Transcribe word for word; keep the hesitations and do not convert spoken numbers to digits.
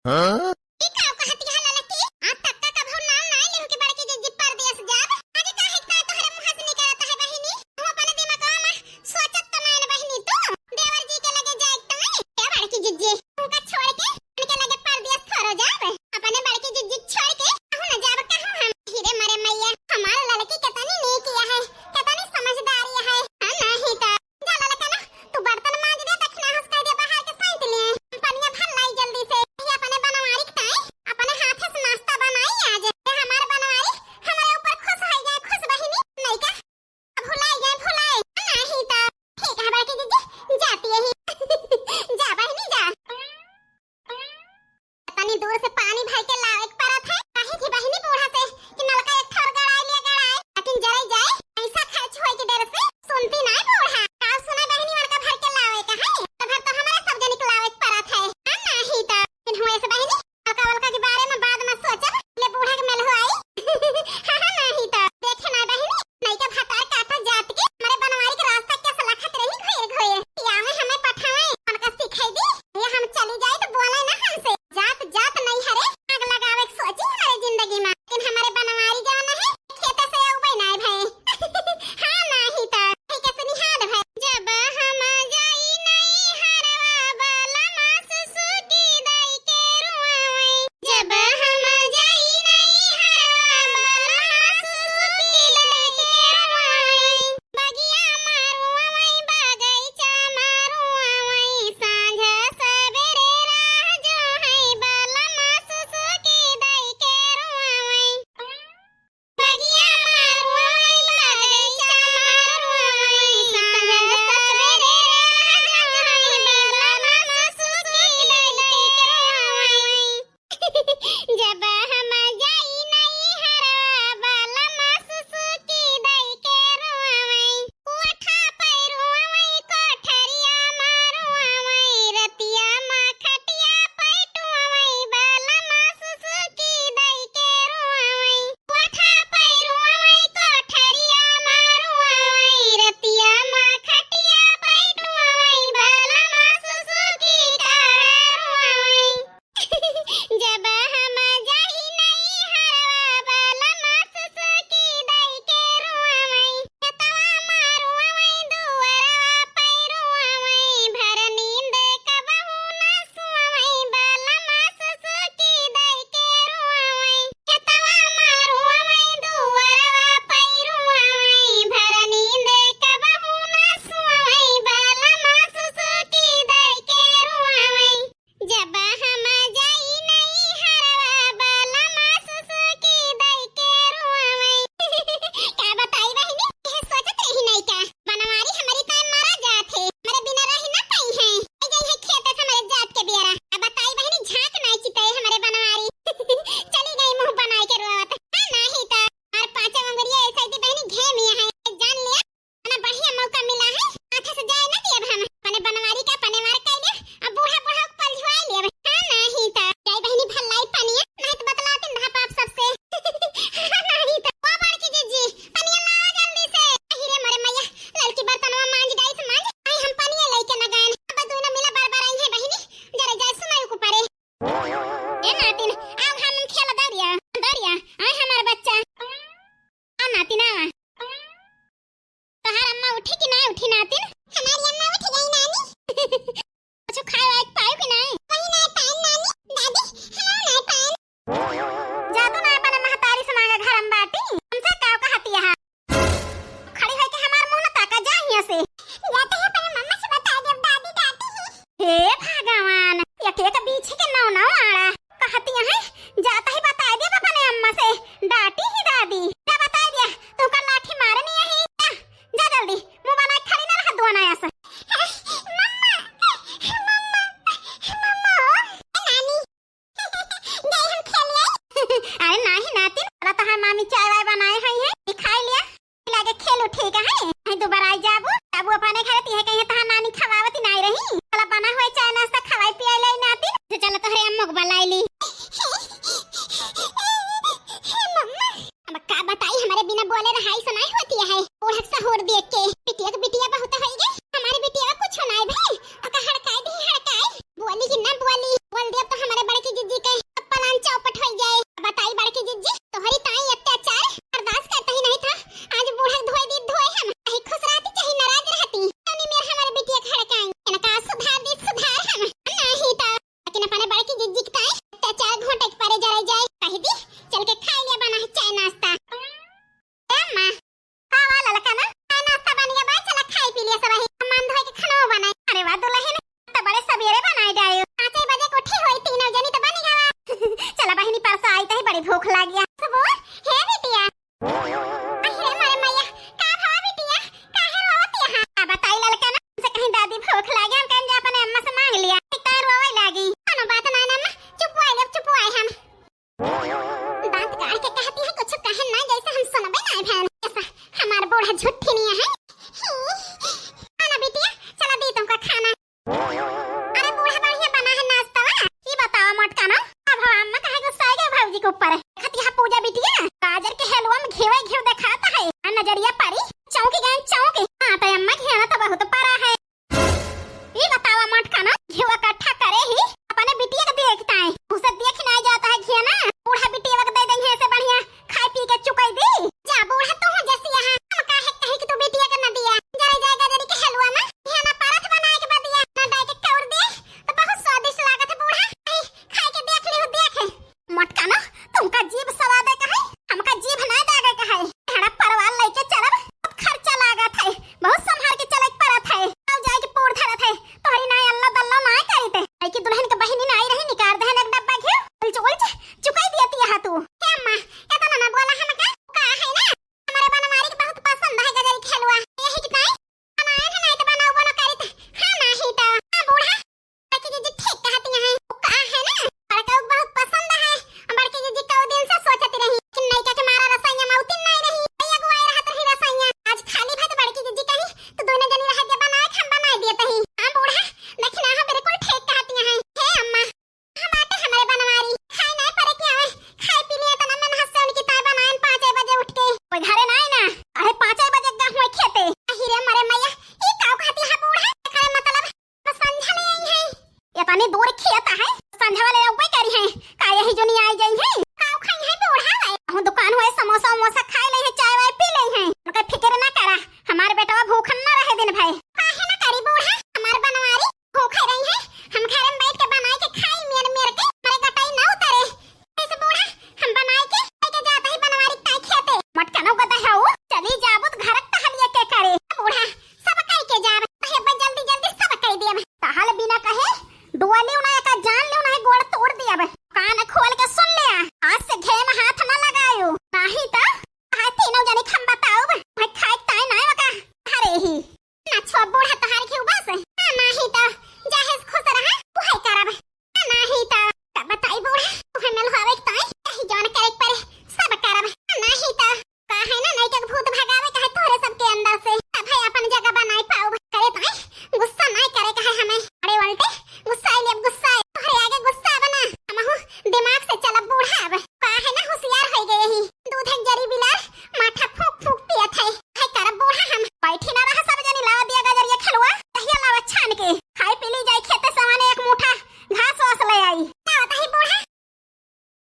हाँ? ई का कहत हया ललकी? आज तक का कभो नाम नाय लेहू कि बड़की जिज्जी परदेस जाब। आज काहे का तोहरे मुँह से निकरत है बहिनी? तू अपने दिमागवा में सोचत तो नाय न बहिनी तू। देवर जी के लगे जाए तो नाय। ए बड़की जिज्जी, उनका छोड़ के उनके लगे परदेस थोरो जाब। अपने बड़की जिज्जी छोड़ के कहूँ न जाब कहूँ हम। हीरे मरे मैया, हमार ललकी कितनी नीक है, कितनी समझदारी है। हाँ, नहीं तो। जा ललका ना, तू बर्तन मांज दे, दखिना हंस कह दे बाहर के साइत ले। पनिया भर लाई जल्दी से। ये अपने बनवारी के ताई, अपने हाथे से नाश्ता बनाई आज। ये हमार बनवारी हमरे ऊपर खुश हो जाए, खुश बहिनी। नहीं का? भुलाई जाए, भुलाई। नहीं तो। ठीक है बड़की जिज्जी, जाती यही। जा बहिनी जा। तनी दूर से पानी भर के लावे के परत है। काहे कि बहिनी बूढ़ा से कि नलका एक ठोर गड़ाई लिया गड़ाई, लेकिन जरे जाए पैसा खर्च होए के डर से सुनती नाय बूढ़ा। का सुना बहिनी, नलका भर के लावे का है, तो भर तो हमारे सब जने के लावे के परत है। हाँ, नहीं तो। लेकिन हुए से बहिनी, नलका वलका के बारे में बाद में सोचब, ले बूढ़ा के मेल हो आई। हाँ, हाँ, नहीं तो। देखे ना बहिनी, नई के भतार काटा जात के हमारे बनवारी के रास्ता कैसे लखत रही घोर घोर। कि आवे हमें पठावे, उनका सिखाई दी। ये हम चली जाए तो बोले ना हमसे। जात जात नहीं हरे, आग लगावे के सोची हमारे जिंदगी में। लेकिन हमारे बनवारी जवन है, खेते से उबे नाय भए। हाँ, नाही त। कही के सुनिहार भए। जब हम जाई नैहरवा, बलमा सुसुकी दई के रुआवई। जब हम जाई नैहरवा, बलमा सुसुकी दई के रुआवई। बगिया मा रुआवई, बगैचा मा रुआवई, साँझ सबेरे राह जोहई, बलमा सुसुकी दई के रुआवई। बगिया मा रुआवई, बगैचा मा रुआवई, साँझ सबेरे राह जोहई, बलमा सुसुकी दई के रुआवई। जब हम जाई नैहरवा, बलमा सुसुकी दई के रुआवई। कोठा पै रुआवई, कोठरिया मा रुआवई, रतिया मा खटिया पै टुआवई, बलमा सुसुकी दई के रुआवई। कोठा पै रुआवई, कोठरिया मा रुआवई, रतिया मा खटिया पै टुआवई, बलमा सुसुकी काढ़ा रुआवई। जब हम जाई नैहरवा, बलमा सुसुकी दई के रुआवई। खेतवा मा रुआवई, दुअरवा पै रुआवई, भर नींद कबहू ना सुआवई, बलमा सुसुकी दई के रुआवई। खेतवा मा रुआवई, दुअरवा पै रुआवई, भर नींद कबहू ना सुआवई, बलमा सुसुकी दई के रुआवई। जब हम जाई नैहरवा, बलमा सुसुकी दई के रुआवई। का बताई बहिनी, यह सोचत रही नहीं का? बनवारी हमरी ताई मरा जात है, हमरे बिना रही ना पाई है। ए जाई है खेत से हमरे जात के बियारा। अब बताई बहिनी, झांक नाई चितई हमरे बनवारी। चली गई मुंह बनाई के रोवत। हाँ, नाही त। और पाँचों अंगुरिया ऐसे दी बहिनी घे मिया है, जान लिया। इतना बढ़िया मौका मिला है, हाथ से जाए ना दियब हम। अपने बनवारी का अपने मार कैले, अब बूढ़ा बूढ़ा के पलझुआई लेब। हाँ, नाही त। जाई बहिनी भर लाई पनिया, नाही त बतलातिन रहा बाप सबसे। हाँ, नाही त। ओ बड़की जिज्जी, पनिया लावा जल्दी से। अही रे मोरे मैया, ललकी बर्तनवा मांज, गैस मांज। आई हम पनिया लेके न गएन। अब दुनो मिला बार बार आई है बहिनी, जरे जाए सुनाई को परे। ए नातिन, आओ हम खेल दौरिया, दौरिया, आए हमार बच्चा। आ नातिन, आवा। तोहार अम्मा उठी कि नाय उठी नातिन? हमारी अम्मा उठ गई नानी। कुछ खाए वाए पायो कि नाय? वही नाय पाएन नानी, दादी, हम नाय पाएन। जा तू ना अपने महतारी से मांगा, घर में बाटी। हमसे का कहती है? खड़ी होके हमार मुंह न ताका, जा हियां से। जाते हैं अपने मम्मा से बता दे, दादी डांटी ही। हे भगवान, एक एक बीछी के नौ नौ आड़ा। कहती है, जाता ही बताई देब अपने अम्मा से, डांटी ही दादी। जा बताई दिया, तुमका लाठी मारनी है ही। जा, जा जल्दी, मुंह बनाए खड़ी ना रहा दुआना ऐसा। मम्मा, मम्मा, मम्मा। ए नानी, जाई हम खेल आई। अरे नाही नातिन, अरे तोहार मामी चाय वाय बनाए हई है, ई खाई लिया। लागे खेलू ठीक है, नहीं दोबारा आई जाबू, जाबू अपने घरे, तिहे कहीं तोहार नानी खवावती नाय रही। चला बना हुए चाय नाश्ता खवाई पियाई लाई नातिन, से चला तोहरे अम्मा को बुलाई ली। हे मम्मा, अब का बताई, हमारे बिना बोले रहाई सुनाई होती है। ओढ़क सहूर देख के, बिटिया के बिटिया बहुत होई गई, हमारे बिटिया का कुछ नाय भई, अका हड़काई दी हड़काई, बोली कि ना बोली, बोल दिया तो हमारे बड़की जिज्जी आ झूठ